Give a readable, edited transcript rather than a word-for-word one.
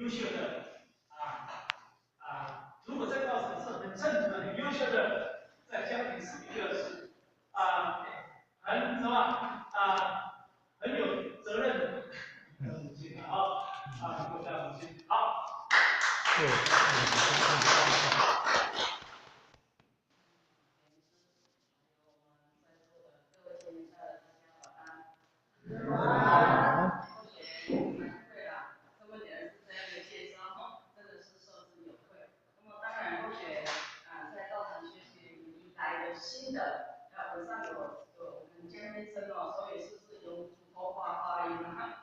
優秀的，如果在道場是很正直的、很優秀的，在家庭是一個是很什麼啊，很有責任的母親。好啊，國家母親好。各位大家晚安。對啦，這麼點是這樣的介紹，真的是受之有愧。那麼當然，後學啊，在道場學習來的新的，啊，晚上有我們江先生哦，所以是不是用竹頭話發音啊？